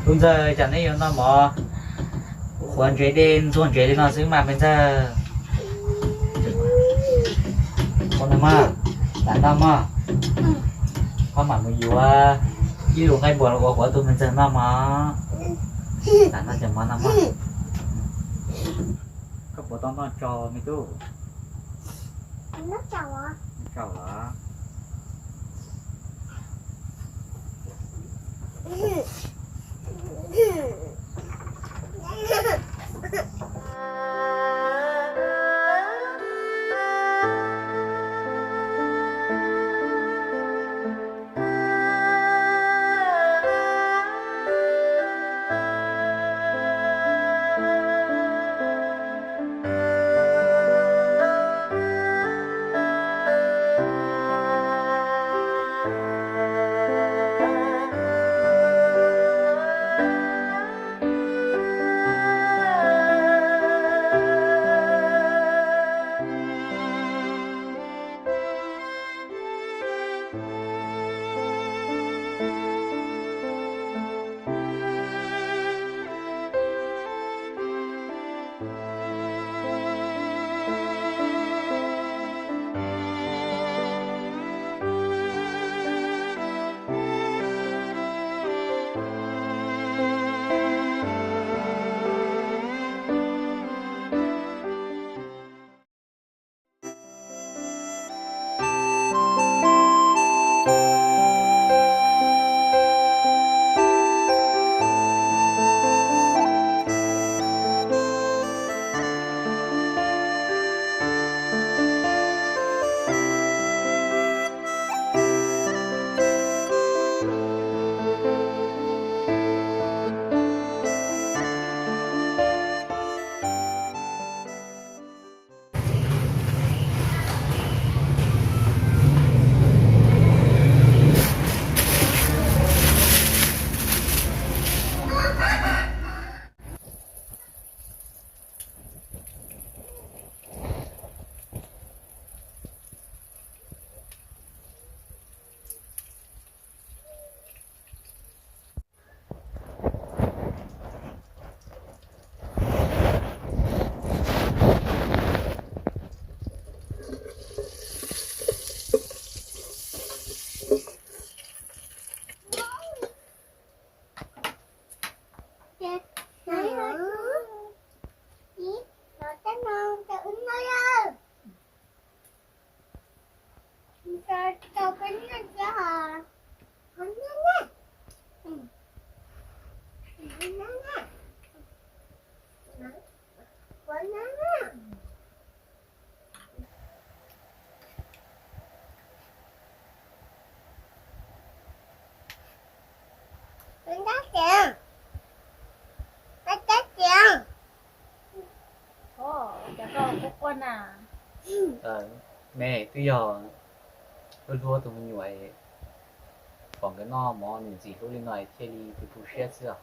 Tus ntxawg, cas neb yuav noj mov qhuav ntsev dej ntxuag ntsev li no xwb mas me ntxawg? Ua no mog, lam noj mog. Koj mam mus yuav ib lub nqaij npua los ua kuv ob tug me ntxawg noj mog. Lam noj cov mov no mog. Koj puas tau noj tsau me tub? Noj tsau los? Me twb yog hlub hlub tus me nyuam, pom nkawd noj mov nws ntxim hlub li no thiaj li tu tu siab xwb os.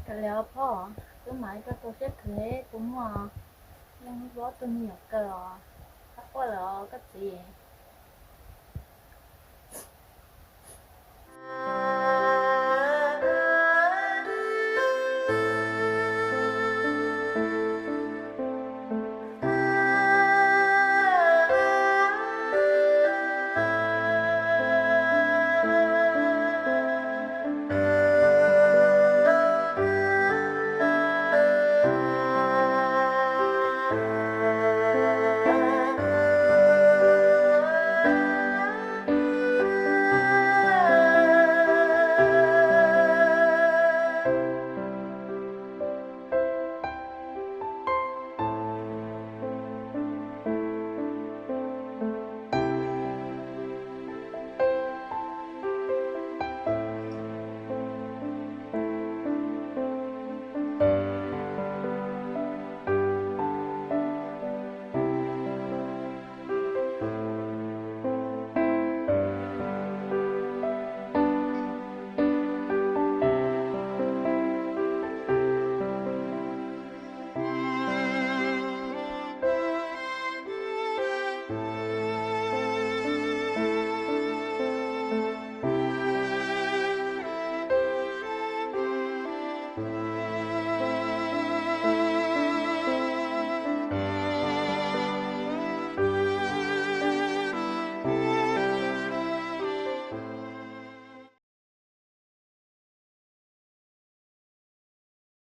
Kav liam os phauj, twb mam li koj tu siab kawg, kuv muaj leej hlub tus me nyuam kawg os. Qab quaj lawm os koj txiv.